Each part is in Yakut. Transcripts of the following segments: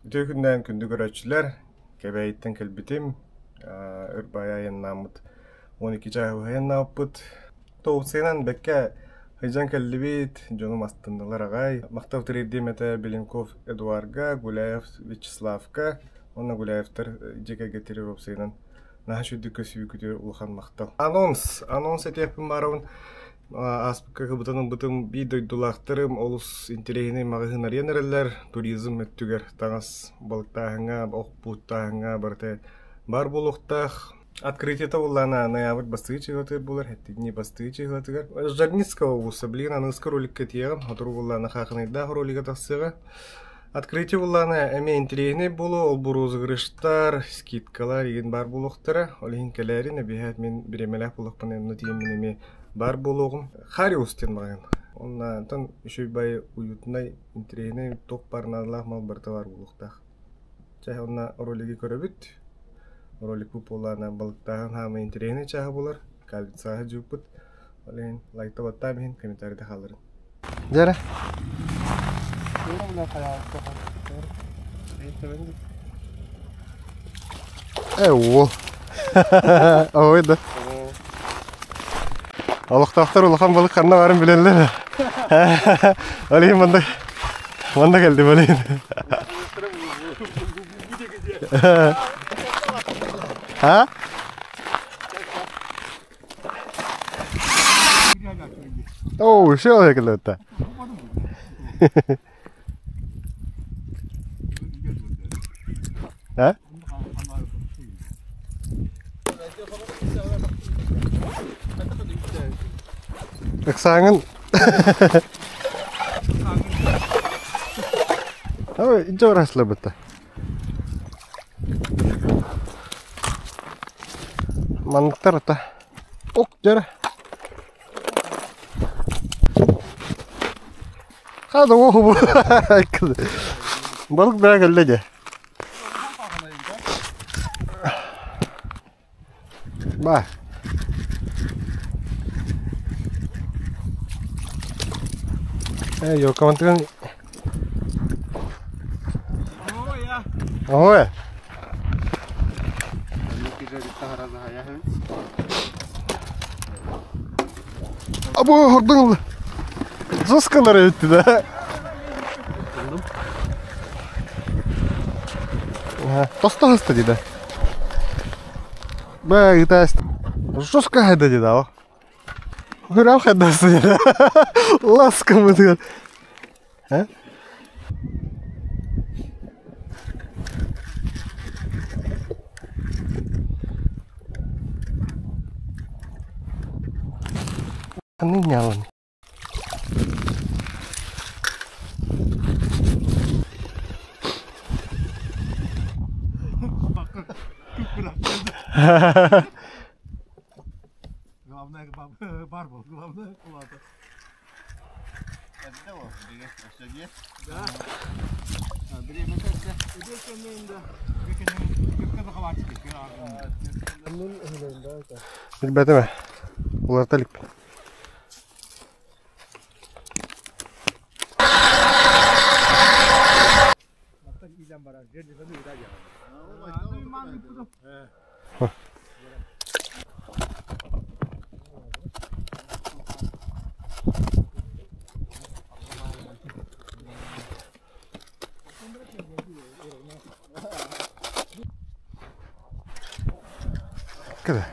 Үтүө күннээн күндү көрөөччүлэр, Кэбээйиттэн кэлбитим, Ырбаайы айаннааммыт 12 чааһы быһа айаннаабыппыт. Тоҕусынан бэккэ сылдьан кэллибит, дьонум астыннылар аҕай. Махтал тириэрдиэм этэ Беленков Эдуарга, Гуляев Вячеславка уонна Гуляевтар дьиэ кэргэттэригэр уопсайынан наһаа үчүгдүк көрсүбүккүтүгэр улахан махтал. Анонс, анонс этиэхпин баарабын. Ааспыкка кыбытан ылбытым биир дойдулаахтарым олус интэриэһинэй маҕаһыын арыйан эрэллэр. Туризм өттүгэр таҥас балыктааһыҥҥа, ох бууттааһыҥҥа барыта баар буолуохтаах. Открытиета буоллаҕына ноябрь бастакы чыһыатыгар буолар, сэттинньи бастакы чыһыатыгар. Жорницкого уулусса билигин аныгыскы роликка тиийэҕин, сотору буоллаҕына Хаахынайдаах ролига тахсыаҕа. Открытие буоллаҕына эмиэ интэриэһинэй буолуо, ол-бу розыгрыштар, скидкалар игин баар буолуохтара. Ол иһин кэлээрин, эбиһээт мин бириэмэлээх буоллахпына онно тиийэммин эмиэ баар буолуоҕум. Хариус диэн маҕаһыын. Онтон үчүгэй бай уютнай, интэриэһинэй туох баар наадалаах мал барыта баар буолуохтаах. Чэ, онно ролиги көрөбүт. Роликпыт буоллаҕына балыктааһын хаамай интэриэһинэй чааһа буолар. Кальцааһы дьууппут. Ол иһин лайкта баттаам иһин комментарийда хаалларыҥ. Дьэ Э, уол. Ой да. Олохтоохтор улахан балык ханна баарын билэллэр. Ол иһин манна манна кэлдим ол иһин. А? Оо, все кэллэ. А? Ыксааҥын Ой, инче бараслабыта. Манныктар ата. Ок, дьэрэ. Хада оһу Балык бää кэллэ дьэ. Ба. Э, ёлкамантыгын Ой. Або хордуң жесткалар өттү да. Тосто хаста дии да. Бә, ытаст. Жестко хайда дии да. Хөрәм хайдасы дии. Ласкамы А? Ханнык ньаалан Главное, бар был, главное, кулата. Билбэтим ээ, уларыта иликпин. Кэбэ.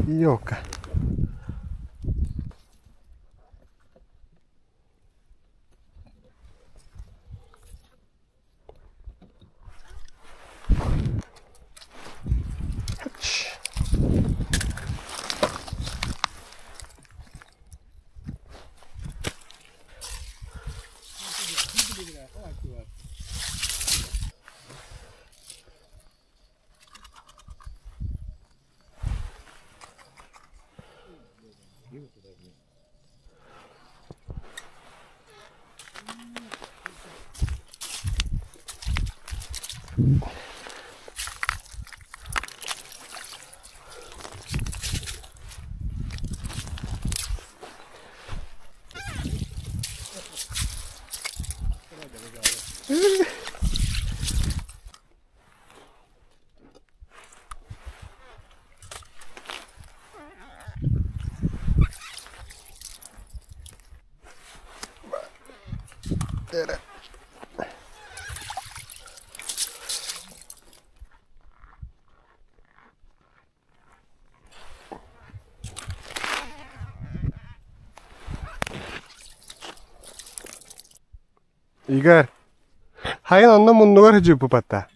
Елка. Игорь, хайын онно муннугар сдьыппыпатта.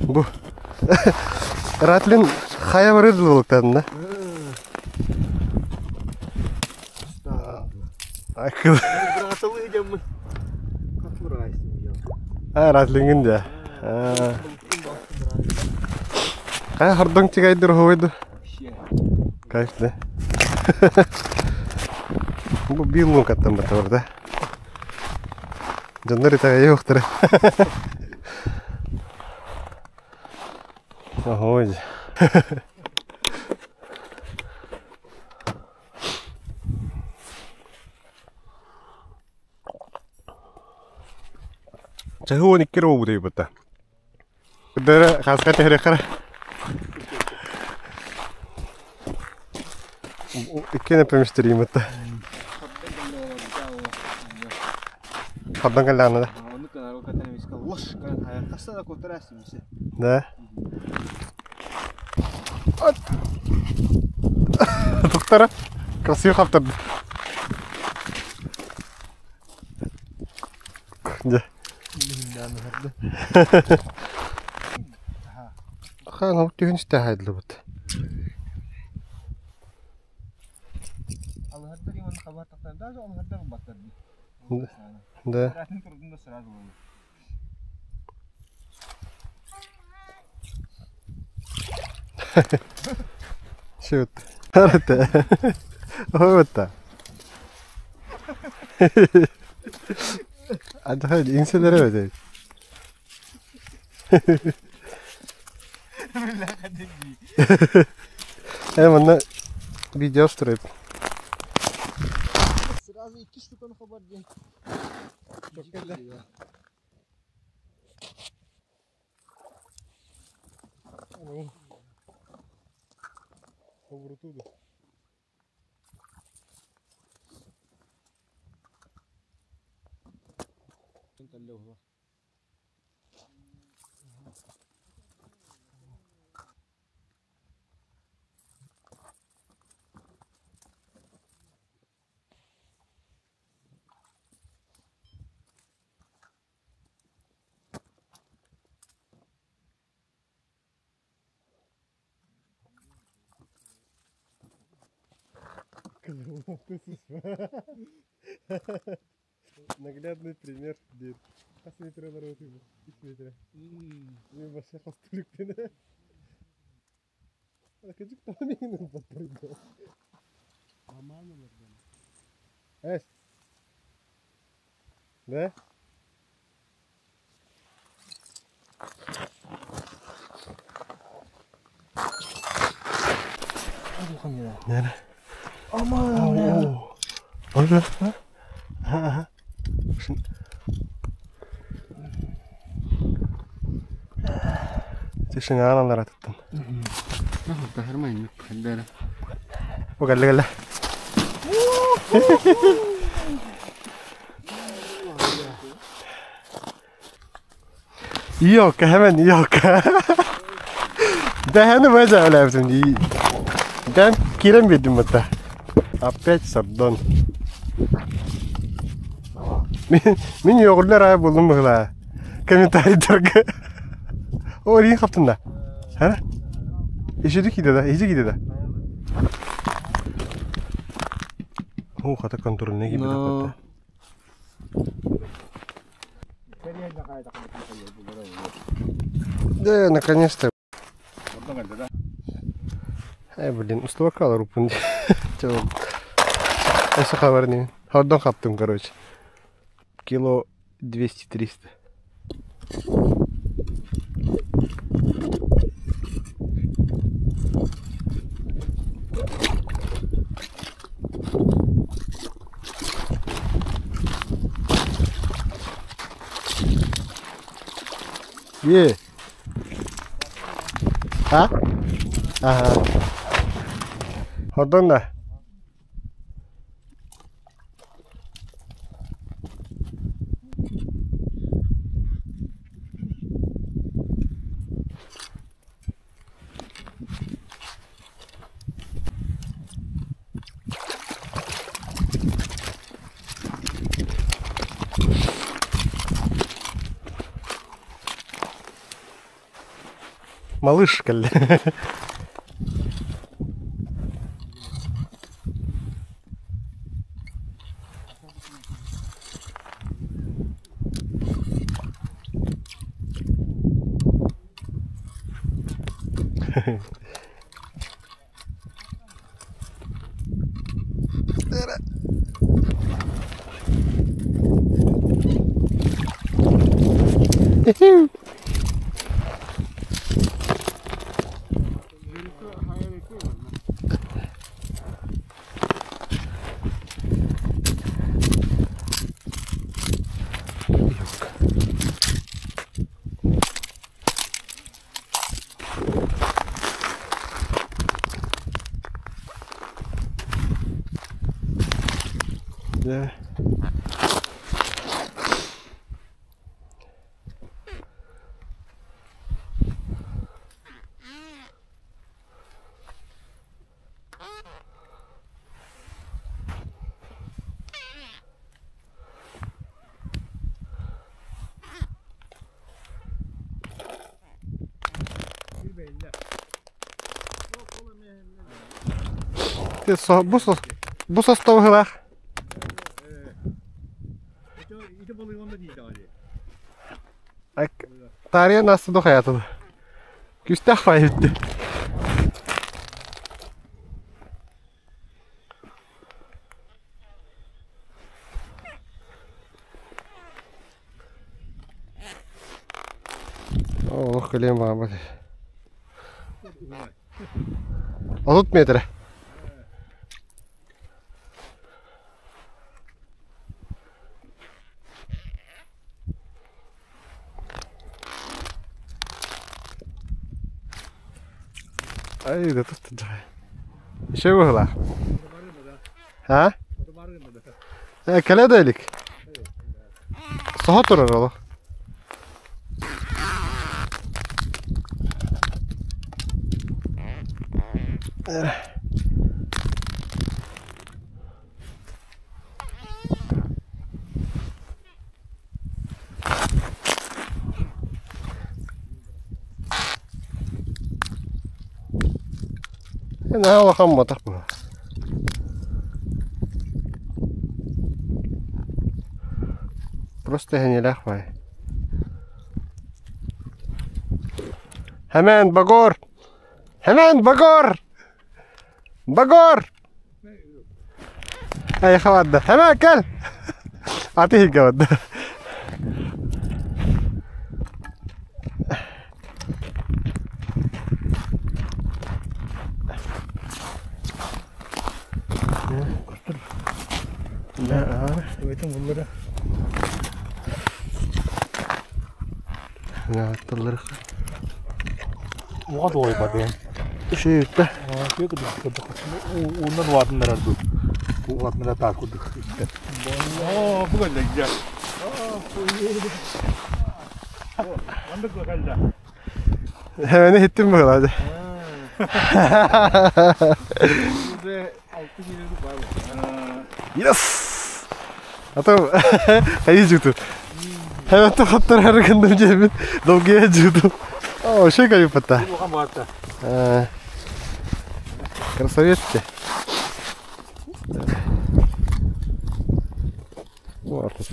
Бу Ратлин хайа барыр дылыктанна. Акыл. А, Ратлингин да. Хайа хордоҥ тигайдыр уһуйду. Кайф да. Бу биир луҥкаттан батар да. Дьоннор итэҕэйиэхтэрэ. Ой. Чаһы 12 эрэ буолбут эбит Дөрө хаска түһэреххэ Иккиэн эппэмистерииммит да. Хордон кэллэҕинэ да. Да. Туктара красиво хаптарды. Дьэ. Хаан ол түһүн истэ хаайдылыбыт. Да. Shoot. Арата. Ота. Антаха иҥсэлэрэ эбит. Э манна видео устроит. Сразу икки штуканы хабар диэн. Наглядный пример диир. Хас метрэ барбытый Үс метрэ. Мен вообще хостулүкпүн. Кыдьык тоҕо миигин ылбаттар Эс. Да? Nere? Aman. Orada. Aha. Тишиҥаан алларатыттан. Бу кэллэ кэллэ. Yok hemen yok. Дэһэни бэдьээлээбитим дии. Дэн киирэн биэрдим бытта. Опять сордон. Мин мин йоҕурлар аайы буллум быһылаа. Комментарийдарга. О, илиин хаптын да. Ха? Ишиди киде да, иһи киде да. О, хата контрольный киде да. Да, наконец-то. Эй, блин, устубакка олоруппун дии. Өссө хабар дии. Хордон хаптым, короче. Кило 200-300. Е. А? Ага. Хордон да. Малыш кэллэ. Дьэ. Бу бу состав Tarihe nasıl da hayatını. Küstah fayda. Олох кэлиэн баҕарбат. 30 метр. Ай, да тут Еще быһылаах. А? Кэлэ да илик. Соһо турар олох. Наһаа улахан буотах бу. Просто эһэниэлээх баай. Хэмээн Багор! Хэмээн Багор! Багор! Эйиэхэ барда. Хэмээн кэл! Аты иһиргэ барда. Bunları. Уға дуойбатын. Шүйүттэ. Уунан уатыннарар дуу. Уатыннара таа курдук. Оо, бу кэллэ дьэ. Маннык кэллэ. Hemen hittim быһылаады. Yes! А то хайы жуту. Hemen тоқаттар харгандым жемин. Долгия жуту. О, шей кайыппата. Красавец ты. Вот тут.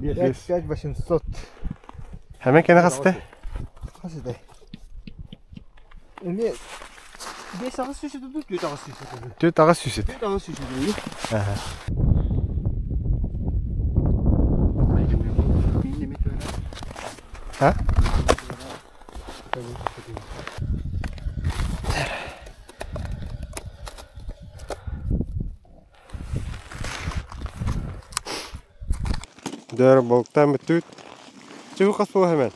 5 800. Hemen кene хасты? Хасты. Эми 5-8 сүүс 4-8 сүүс этэ. 4-8 сүүс этэ. 4-8 сүүс этэ. Аха. А? Дээр болтан бүтүт. Чего хас була hemen?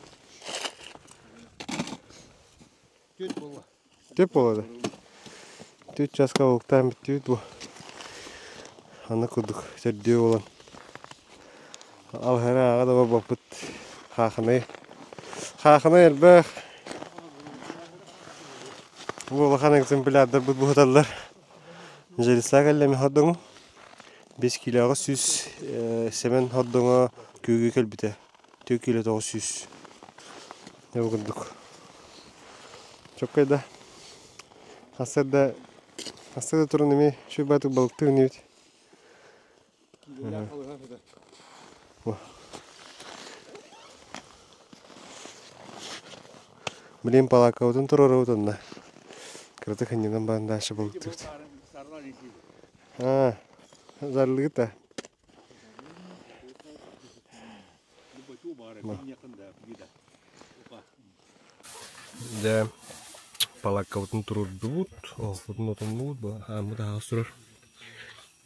Түөрт буолла. Түп болады. Түт часка болтан бүтүт бу. Аны курдук төрдүү болан. Ал хара ага да баппыт хаахынай. Хаахынай элбэх. Бу улахан экземплярдар бут буһуталлар. Желеса кэллэми хордоҥу. 5 килоҕа 100 семен хордоҥо күүгү кэлбитэ. 4 кило 900. Не курдук. Чоккай да. Хасырда хасырда турун эми şu батык балыкты үнүбүт. Блин, палакаутун турорубут онна. Кыраты ханнынан баан дашы балыктыбыт. А, зарлыгыта. Дэ палаккабытын туруордубут, оһохпутун отоннубут, ааммыт аһаҕас турар.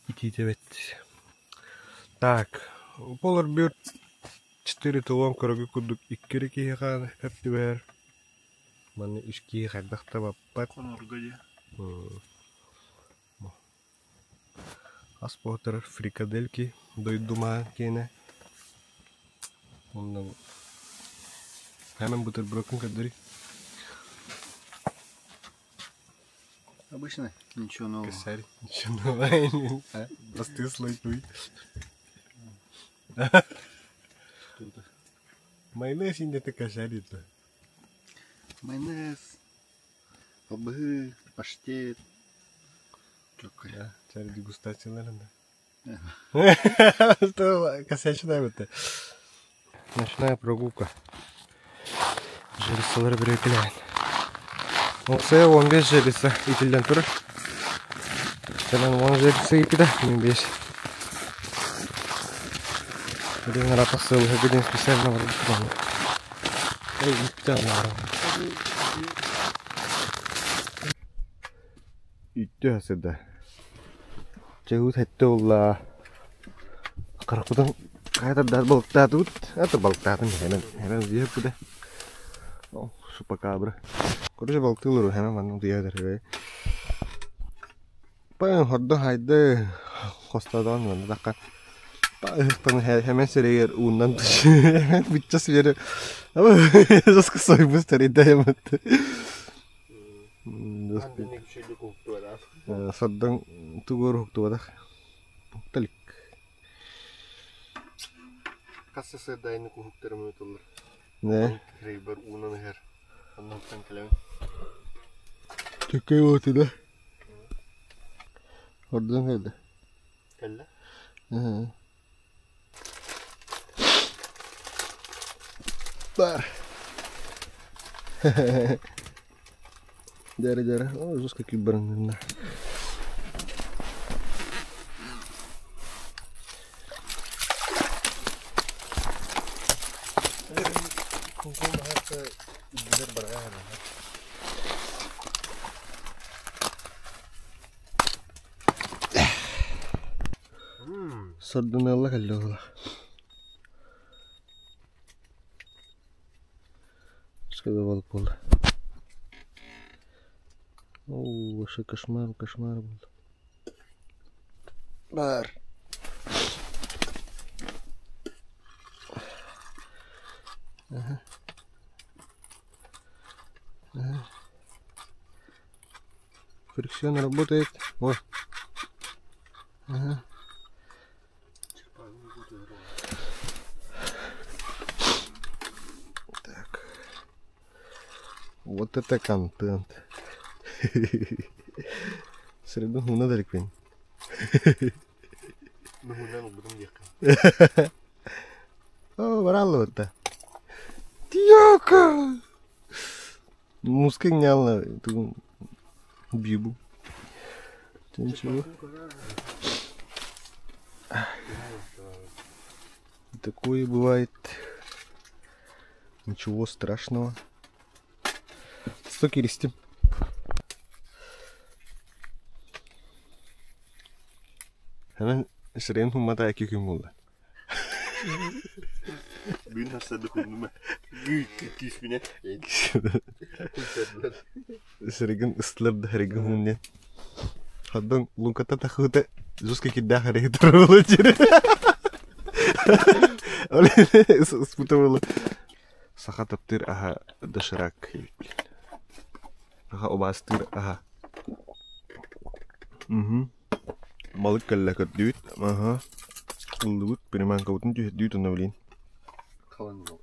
Итиитэбит. Так, Polar Bear 4 тылон көрөгү курдук икки эрэ киһиэхэ сөп түбэһэр. Манна үс киһи хайдах да баппат. Ас буотарар фрикадельки дойдумаа киэнэ. Онно hemen бутербродун көрдөрүй. Обычно ничего нового. Косарь. Ничего нового. Простые слой. Майонез инде косарь-то. Майонез, бобы, паштет. Чоккай. Да, чары дегустацияларында. Что косячная это. Ночная прогулка. Жересалар бүрекілән. Оқсая 15 жересі итілден тұр. Сәлем 10 жересі итіді, 15. Один ратақ сылығы бүгін специально бар бұны. Эй, үтті анары. Үтті асыда. Чэгут хэтте улла. Қарақудан қайтардар балықтатыбыт. Это балықтатын hemen hemen uyuyor bu da. Oh, chupacabra. Короче, балыктыылар hemen манна утуйа Пан хордо хайды хостадон манна такка. Пан hemen серегер уунан битчас бере. Жоско сойбус теридаймат. Сордон тугор хуктубадах. Хукталик. Касса сырдайны кухуктарым өтөлөр. Не. Крейбер унан хер. Аннан келем. Төккөй болот да. Хордон келди. Келди. Бар. Дәрі дәрі. О, жестко күйіп. Сордун алла кэллэ ола. Скажи балык болды. О, вообще кошмар, кошмар был. Бар. Ага. Ага. Фрикцион работает. Ой. Ага. Так. Вот это контент. Среду надо ли О, бараллы вот Тиока! Муска нялла. Бибу. Ничего. Такое бывает. Ничего страшного. Сто киристим. Hemen сирен хуммата эки күн буолла. Бүгүн харсады хуннума. Күүспүнэ. Сиригин ыстылар да харигин хуннен. Хаддан лунката тахыта жестко кидда хариги турулу жири. Спутывала. Саха таптыр аха доширак. Аха убастыр аха. Угу. Балык кэллэ көрдүбүт. Аха. Ыллыбыт, приманкабытын түһэрдибит онно билин. Халан бол.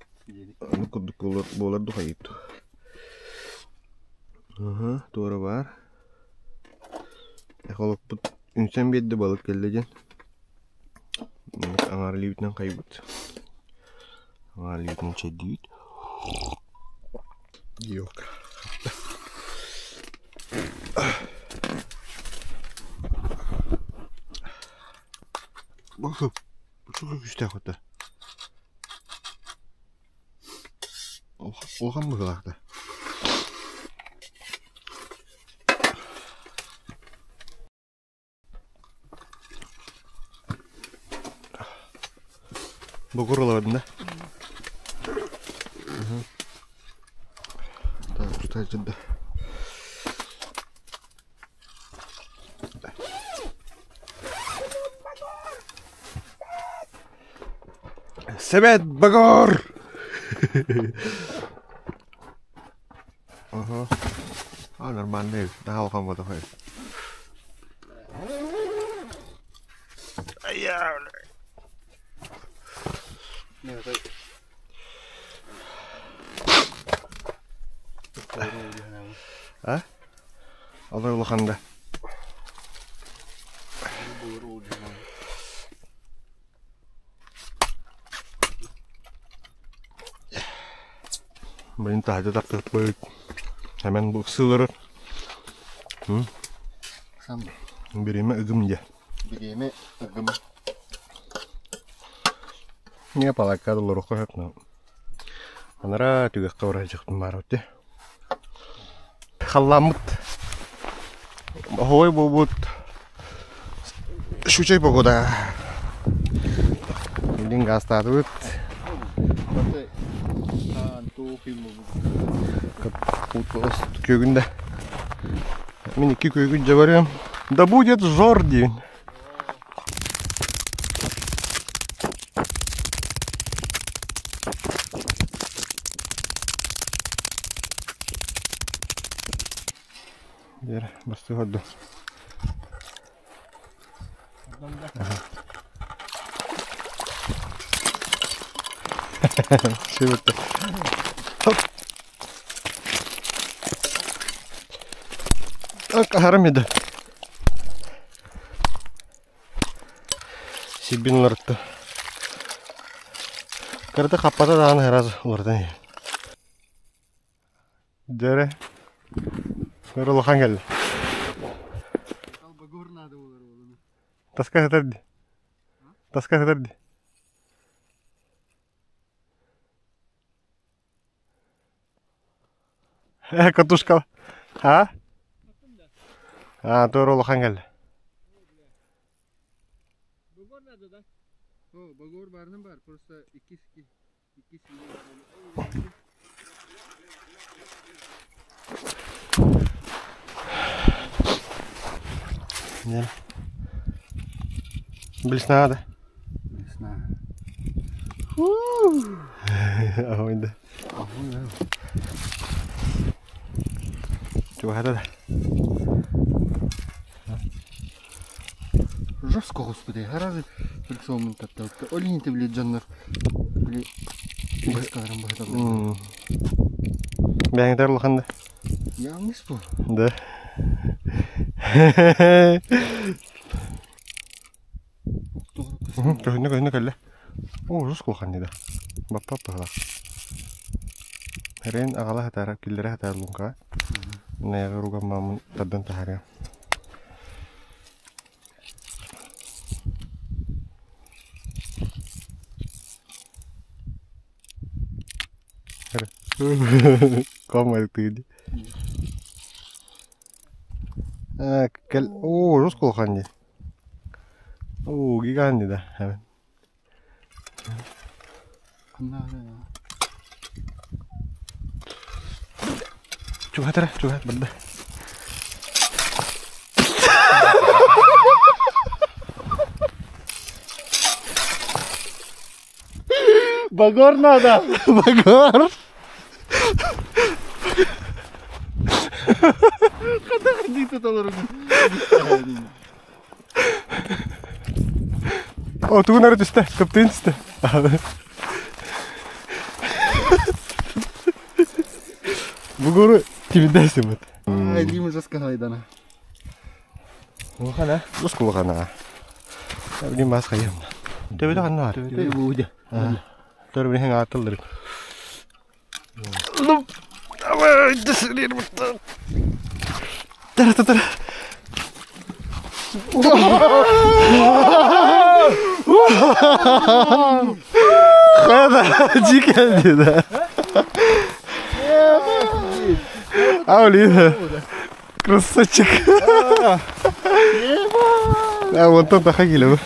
Аны курдук буолар, буолар духайыт. Аха, туора баар. Эхолоппут үҥсэн биэрдэ балык кэллэ диэн. Аҥаар илиибитинэн хайбыт. Аҥаар илиибитинэн чэйдиибит. Елка. Бу күүстээх ото. Улахан быһыылаах да. Бугур ылабын да? Так, устааччы да. Сэбэт Багор! Ага. А, нормальный. Да, улахан буолла А? Алай улахан да. Блин, таһырдьа тахсыахпыт. Хэмэн бу ыксыылары. Бириэмэ ыгым дьэ. Бириэмэ ыгым. Не палакка олоруохха сөп но анараа түгэххэ барайдьахпын баарбыт дии. Халлааммыт оһуой буолбут щучай погода. Билин гаастаатыбыт. Күөгүн да. Мин икки күөгүн дьэ барыам. Да будет жор диин. Дер, бастыы хорду. Сибетте. Хоп. Так, аһарым еді. Сибин уларытты. Кырды хаппата даҕаны раз уларытан иһэр. Дьэрэ, өр улахан кэллэ. Таска сытар дии. Таска сытар дии. Э, катушка. А? А, туора улахан кэллэ. Багор надо, да? О, багор барным бар, просто иккис иккис Блесна да? Блесна. Огонь да. Чугаһата да. Жестко, господи, гораздо фрикционным тапталты. Олинте, блядь, дьоннор, били, быскаларын быһыталлар. Бэйэҥтэр улахан да? Яңыс бу. Да. Көһүннэ көһүннэ кэллэ. Оо, жестко улахан дии да. Баппап быһалаах. Хэрэн аҕала хатаара, киллэрэ хатаар луҥкаҕа. Наяҕа уруган маамын тардан таһаарыам. Коммайтыы дии. Кэл оо рус кулахан дии. Оо гигант дии да. Чугатара, чугат барда. Багор надо! Багор! О, тугун эрэ түстэ, кыптыын түстэ. Бугуру тимирдээсибит. Илиим ужаска хайдана. Улахана? Ус кулахана. Билим бас хайым. Төбөтө ханна бар? Төбөтө бууде. Төр билин аатыллар. Давай, Тара тара. Хада, дикая да. Аулина. Красавчик. А, вон там тахагиле.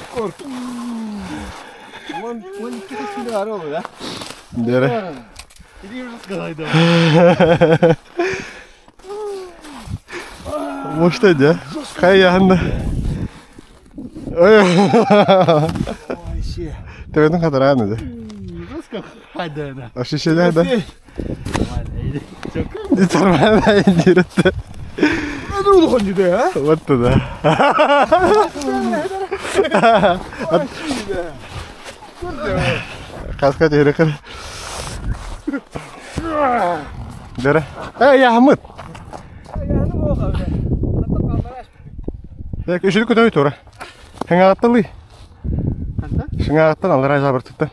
Дere. Может, да? Хай, Ой. Төбөтүн хатараан да. Ощущение да? Нормально индирет. Вот туда. Каска терекер. Дere. Эй, я хамыт. Так, үшүлүк көтөй тура. Хаңаатталы. Шыңааттан алар жабыр туттан.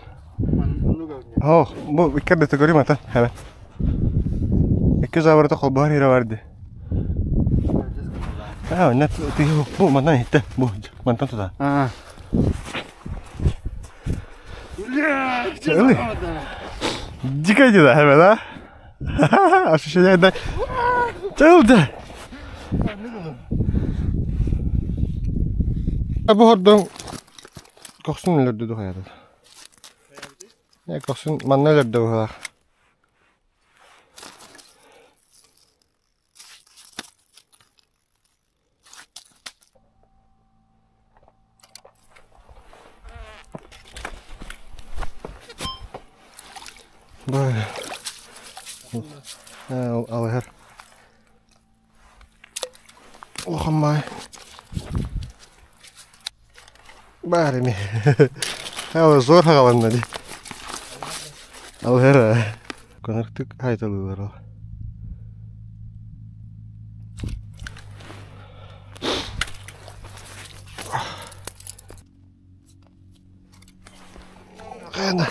О, бу иккерде төгөрүм ата. Хәбә. Икки жабырды холбар ире барды. А, нет, ты бу манан итте. Бу мантан туда. А. Дико иди, да, хәбә, да? Ощущение, да. Чылды. Бу хордон кохсун өлөрдү духаятат. Кохсун манна өлөрдү бухалар. Бай. Алыһар. Улахан Баар эми. Ал зор хагаланна ди. Алыһар. Коныртык хайталыылар ол. Хана.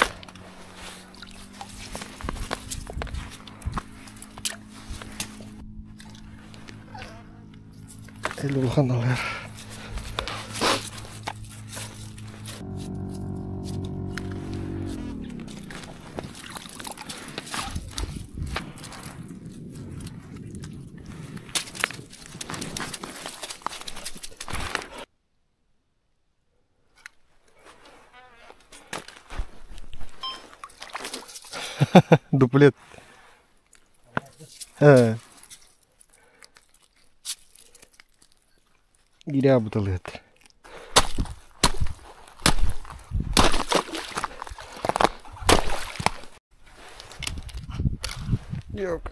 Элі улахан алыһар. Дуплет. Гиря бутылыт. Ёлка.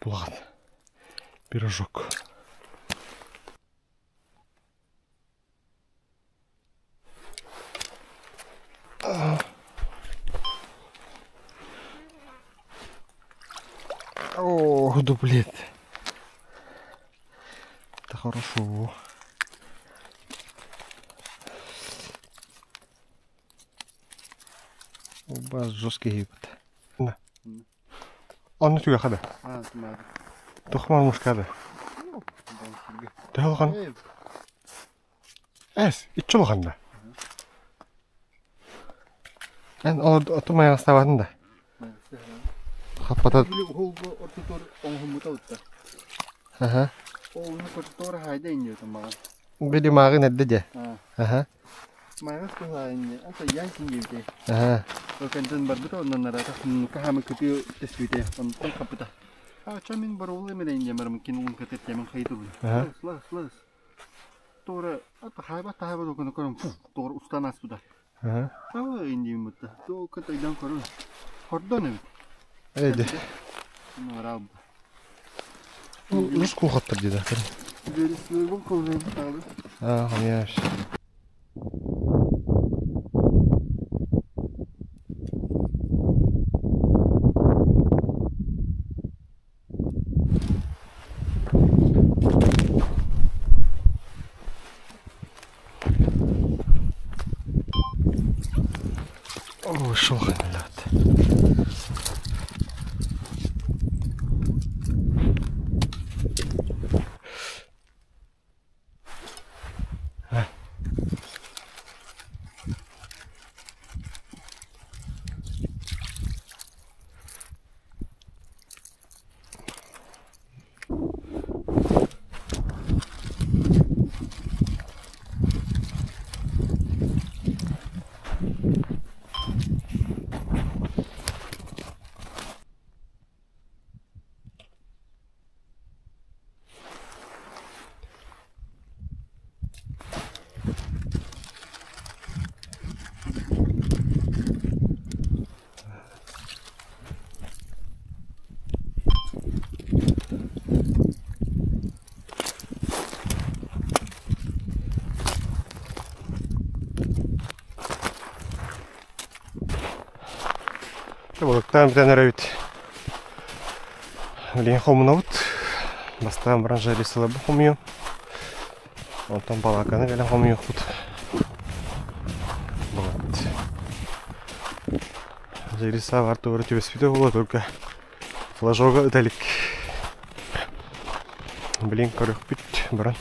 Булаҕын. Пирожок. О, дуплет. Это хорошо. Оба жесткий гибет. Онно түгэхэ да. Туох мормушка да. Төһө улахан? Эс, иччи улахан да. Эн оту майаҕастаабатын да. Хаппата. Аха. Били мааҕын эрдэ дьэ. Аха. Майгас туһаайынньы, ата Янкин диэбитэ. Аха. Ол кэнтэн барбыта оннан нараата хомуннукка хаамы кытыы тэспитэ, онтон хаппыта. А ча мин баруолай мэлэйин диэмэрим кин уун кытыр тиэмин хайытыбын. Аха. Слас, слас. Туора ата хайба тахайба докуна көрөн фу, туора устан аспыта. Аха. Ава индиим бутта. Тоо кытайдан көрөн. Хордон эбит. Эйди. Нораб. Рус кулхаттар диде. Берисбыл колбу талы. А, конечно. О, шел Балыктаан бүтэн эрэбит. Билигин хомунабыт. Бастаан баран жарисаларбын хомуйуом. Онтон балааканы кэлэн хомуйуохпут. Вот. Жариса бар туора түбэспитэ буолуо только флажога ыта илик. Билигин көрүөхпүт баран.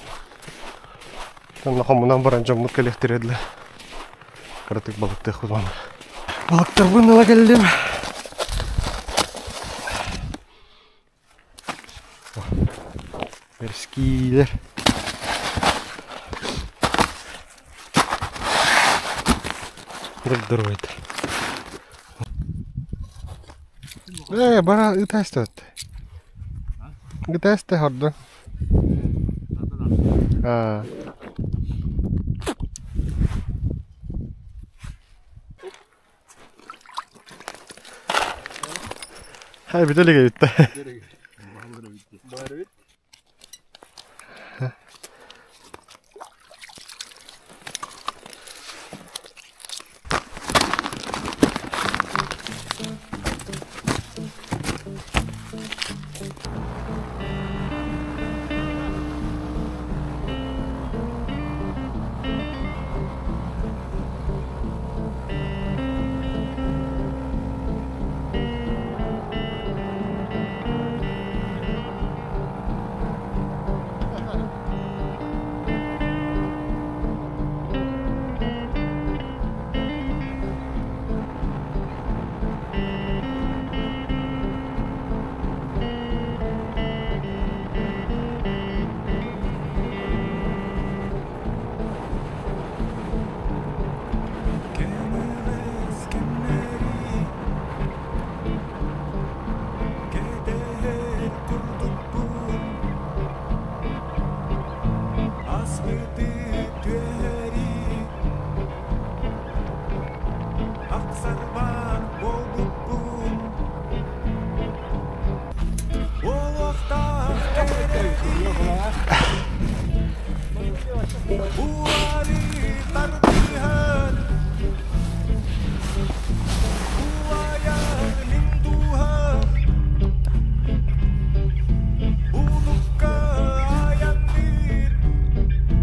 Онно хомунан баран дьоммут кэлиэхтэрэ дылы. Кыратык балыктыахпыт уонна. Балыктарбын ыла кэллим. Бэрискиилэр. Дырдырбайт. Ээ, бара ытаастыбат. Ытаасты хордон. Аа. Хай бүтэлигэ бүттэ.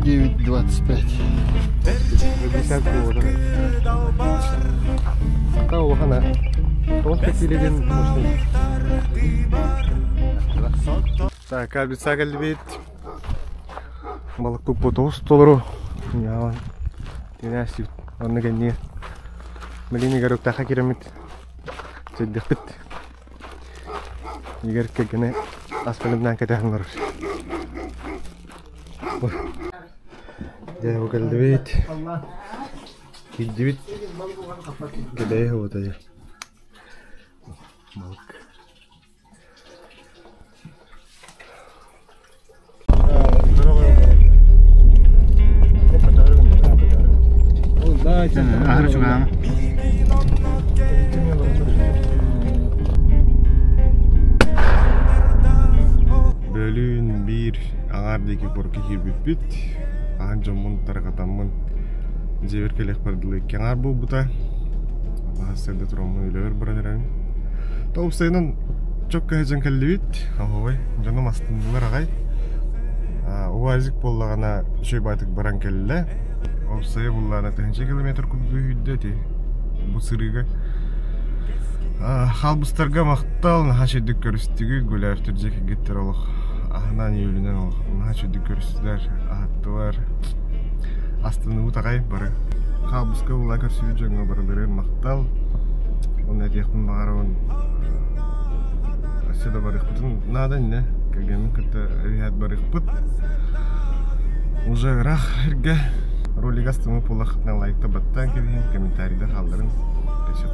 9.25. Та улахана. Тоҕус кэлиилигин Так, абица кэлбит. Балыкпыт тоҕус толору. Ньаалан. Тинээстибит. Онно кэннигэ. Билин Игорь Уктаха киирэммит. Сирдихпит. Игорь кэргэнэ ас бэлэмнээн кэтэһэн олорор. Дьэ, бу кэллибит. Киирдибит. Кэбэйэ уота дьэ. Балык. Аһары чугаһаама. Бөлүүн биир аҥаар диэки курки киирбиппит. Аан дьоммун тарҕатаммын дьиэбэр кэлиэхпэр дылы икки аҥаар буолбута. Сарда тураммын үлэбэр баран эрэбин. Тоҕус чокко сылдьан кэллибит. Оһуобай дьонум астыннылар аҕай. УАЗик буоллаҕына үчүгэй баҕайытык баран кэллэ. Уопсайа буллаҕына тыһыынча километр курдук сүүрдэ ити бу сырыыга. Хаалбыстарга махтал, наһаа үчүгүйдүк көрүстүгүт, гуляевтар дьиэ кэргэттэр олох аһынан-үөлүнэн олох наһаа үчүгүйдүк көрүстүлэр, аһаттылар. Астынныбыт аҕай бары. Хаалбыска була көрсүбүт дьоҥҥо барыларыгар махтал. Уонна этиэхпин баҕарабын өссө да барыахпытын наада иннэ. Кэргэммин кытта эбиһээт барыахпыт. Уже ыраах эргэ ролига астыммыт буоллаххытына лайкта баттаан кэбиһин, комментарийда хаалларын. Өссө